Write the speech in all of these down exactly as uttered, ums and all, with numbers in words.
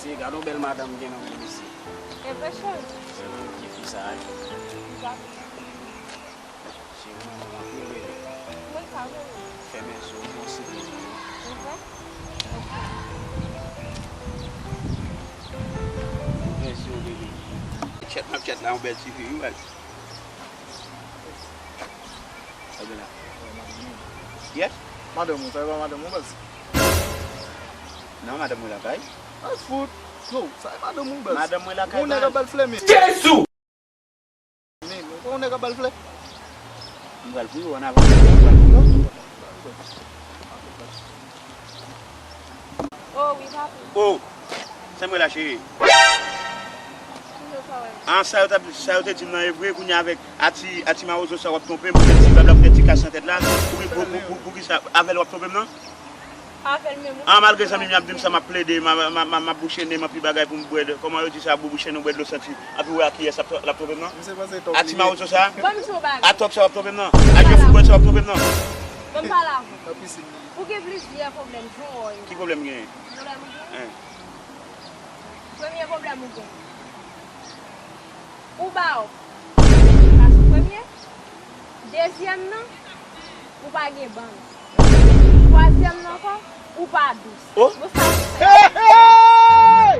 Se gade yon bèl madanm gen nan men mesye. E vre, cheri? Cheri, ki fi sa a ye? Li pa vre. Cheri, mwen renmen w anpil, bebe. Mwen sa, bebe. Fèmen zo w, bon, se bebe. E vre? Mèsi, bebe. Chat m ap chat la, yon bèl ti fi, wi, baz. Sa gen la? Yes? Madanm ou, sa e pa madanm ou, baz? Non, madanm mwen la kay. Ay, fout. Yo, sa e madanm ou, baz? Madanm mwen la kay, baz. Ou nèg ap bal flè, men. Jezi! Men, men, ou nèg ap bal flè. M pral pou yo an avan. Oh, wi, papi. Oh, se mwen la, cheri. An, sa yo t ap, sa yo te di m nan e vre, kounye a avèk ati, ati mawozo sa w ap twonpe m, pou fè ti blabla, pou fè ti kas nan tèt la, pou, pou, pou, pou, pou ki sa, avè l w ap twonpe m nan? Avè l menm, wi. An, malgre zanmi m y ap di m sa, m ap plede, m a, m a, m a, m ap bouche nen m, anpi bagay pou m bwè, kòman yo di sa, bou-, bouche nen w bwè dlo santi, anpi wè a kiyès l ap, l ap twonpe m nan? Ati mawozo sa? Ban m di w bagay. A tòk sa w ap twonpe m nan? A jòf foutbòl sa w ap twonpe m nan? Ban m pale avè w. Ou gen plizyè pwoblèm, jan w wè yo. Ki pwoblèm m genyen? Pwoblèm ou gen? Hein. Premye pwoblèm ou gen. Ou ba w. Sa se premye. Dezyèm nan, ou pa gen bann. Twazyèm nan ankò, ou pa dous. Oh. Bon, sa se... Hey, hey!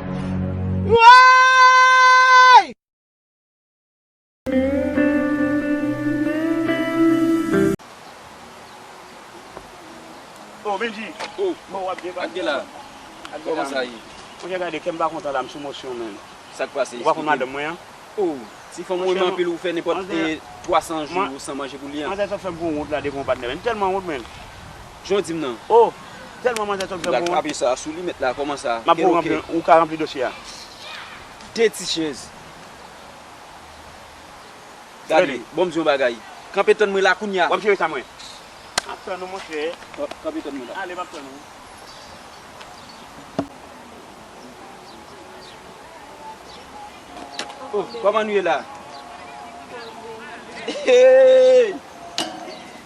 Woy! Oh, Benji. Oh. Bon, w ap debake la. Kòman sa ye? Monchè, gade, kè m pa kontan la, m sou mosyon, menm. Sa k pase? Ou pa konn madanm mwen an? Oh, ti fanm ou renmen anpil, ou fè nenpòt, eh, twa san jou san manje pou li an. Manzè sot fè m pou wont la devan yon patnè, men m tèlman wont, men. Jan w di m nan. Oh, tèlman manzè sot fè m pou wont. L al frape sa sou li, mèt la, kòman sa? M ap ranpli, ou ka ranpli dosye a. De ti chèz. Gade, bon m di yon bagay. Kanpe tann mwen la kounye a. W ap jere sa mwen. M ap tann ou, monchè. Kanpe tann mwen la. Ale, m ap tann ou. Oh, kòman nou ye la? Hey!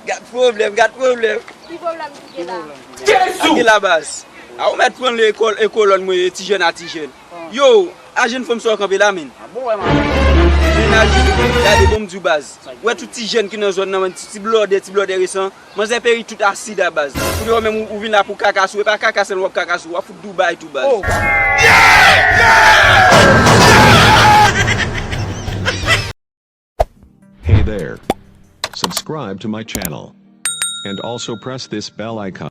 Gad pwoblèm, gad pwoblèm. Ki pwoblèm ki gen la? Jezi! Sa ki la baz? A ou mèt pran le ekòl, e kolòn mwen, e ti jèn a ti jèn. Yo, a jèn fanm sa w kanpe la, men. Mennaj, gade bon m di w baz. Wè tout ti jèn ki nan zòn nan, men ti, ti blòdè, ti blòdè resan. Manzè peri tout asid a baz. Kounye a w menm ou, ou vin la pou kaka sou, e pa kaka sèl w ap kaka sou, w ap fout Dubai tou baz. Oh. Hey there. Subscribe to my channel. And also press this bell icon.